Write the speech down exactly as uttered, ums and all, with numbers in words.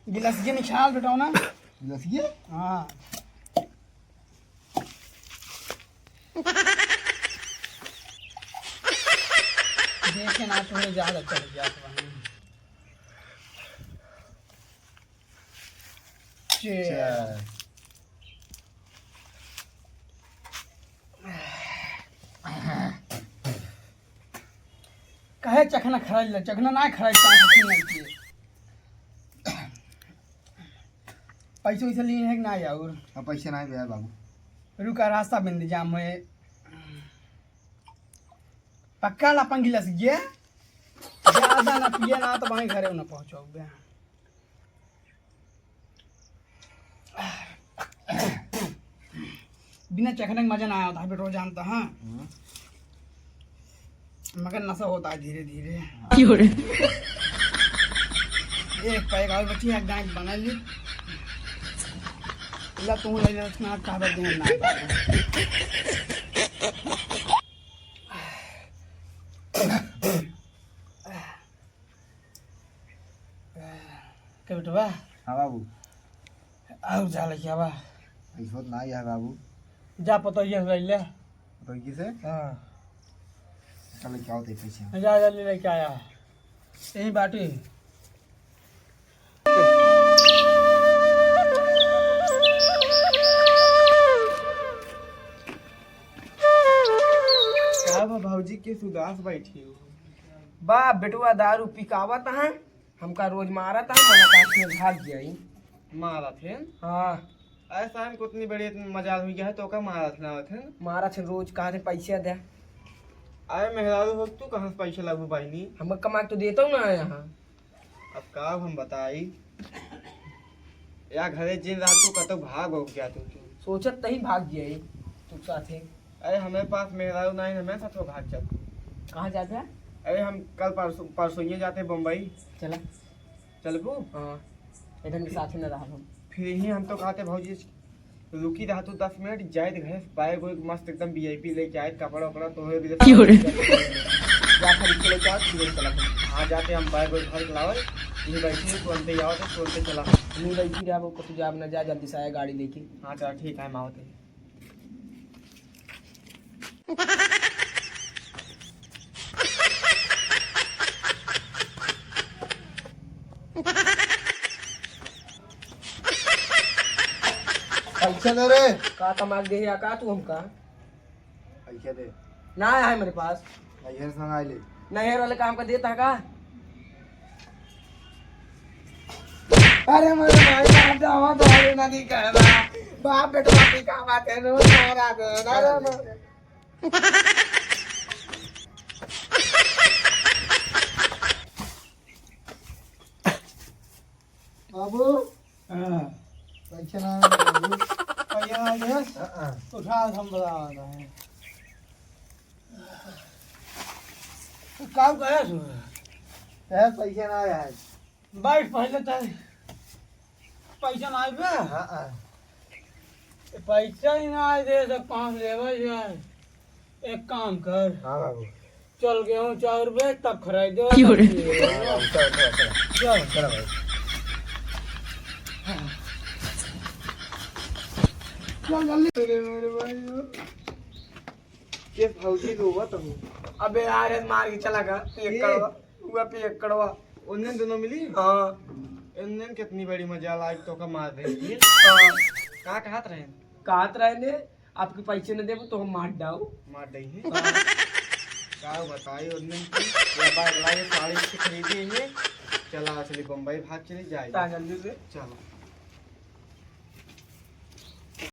गिलासिया निकाल बेटा ना। गिलासिया? हाँ। देखे ना, तुम्हें ज्यादा चढ़ गया तो वहीं। Cheers। Cheers। काहे चखना खराब ले? चखना ना खराब, चाहे कुछ नहीं किए। पैसे वैसे लिए हैं कि ना यार? अब पैसे ना यार बाबू। रुका, रास्ता बंद जाम है। पक्का ला अपन गिलास ये। ज्यादा ना पिए ना तो वहीं घरे ना पहुँचोगे। बिना चखने का मजा ना आया होता है, पेट्रोल जानता, हाँ। हम्म। मगर नशा होता है धीरे धीरे। क्यों रे? एक पैक और बची, एक दांत बना ली। ला तू ले ले, उसमें आप कहाँ पर देना ना। के बेटवा? हाँ बाबू। और जा लइका बा। ऐसो ना है बाबू। जा पतोहिया से ले ले। पतोहिया से? हाँ। चल क्या होते पैसे? जा जल्दी लेके आया। यही बाटी। का बा भौजी के उदास बैठी हो? बा बेटवा दारू पिकावत है, हमका रोज मारत है, मना काट में भाग जाई। मारत है? हाँ। ऐसा हमको उतनी बड़ी इतनी मजाल हुई है तो का मारत ना होत है? मारत है रोज, कहा थे पैसे दे। अरे मेहरारू हो तू कहाँ से पैसे लाबू बहिनी? हम कमा के तो देता हूँ ना यहाँ। अब का हम बताई, या घरे जिन रहा तू कतो भाग हो गया तू, तू। सोचत तही भाग गया तू साथे। अरे हमारे पास मेहरारू नहीं, हमें साथ भाग चल। कहाँ जाते हैं? अरे हम कल परसों, परसों ये जाते हैं बम्बई। चला। चलबू? हाँ, इधर के साथ ही न रहा हम। फिर ही हम तो कहते भौजी रुकी रहा तू दस मिनट, जाए तो घर से बैग वैग मस्त एकदम वीआईपी लेके आए, कपड़ा वपड़ा तो है भी। क्यों रे? जा खरीद के लेके आओ, फिर चला। हाँ, जाते हम बैग वैग भर के लावे, यहीं बैठी है, तुरंते ही आओ तो तुरंते चला। नहीं बैठी रहा वो, कतू जाब ना जा, जल्दी से आया गाड़ी लेके। हाँ, चला ठीक है, हम आवत है। पैसा दे रे। का कमा के दे या का तू हमका? पैसा दे। ना आया है मेरे पास। नैहर से मंगा ले। नैहर वाले काम का देता है का? अरे मेरे भाई, बाप दावा दारू ना नहीं कहना। बाप बेटवा की का बात है, रोज मारा दे। अरे मेरे। बाबू। हाँ। पैसा ना आया बाबू। पैसा ना आया? हाँ, हाँ। उठा, हम बता रहे हैं। काम करे तू? है, पैसा ना आया है। बैठ पहले तो। पैसा ना आए बे? हाँ, हाँ। पैसा ही ना आए दे तो कहाँ से लेवे यार? एक काम कर। हाँ बाबू। चल गेहूं चाउर बेच तब खरीदे। क्यों रे? हाँ बाबू, चल, चल, चल। चल। चलो भाई। चल जल्दी। अरे मेरे भाई। के भौजी रोवत हो? अबे यार, मार के चला गया, पियक्कड़वा। ए। हुआ पियक्कड़वा। उन्हन दोनों मिली? हाँ। उन्हन कितनी बड़ी मजाल, आज तो का मार दे। हाँ। का कहत रहे? कहत रहे ने, आपके पैसे न देबो तो हम मार डाऊ। मार दई है। हाँ। का बताई उन्हन की, ये बार ला ये साड़ी से खरीदी है। चला, असली बम्बई भाग चली जाए। ता जल्दी से। चलो।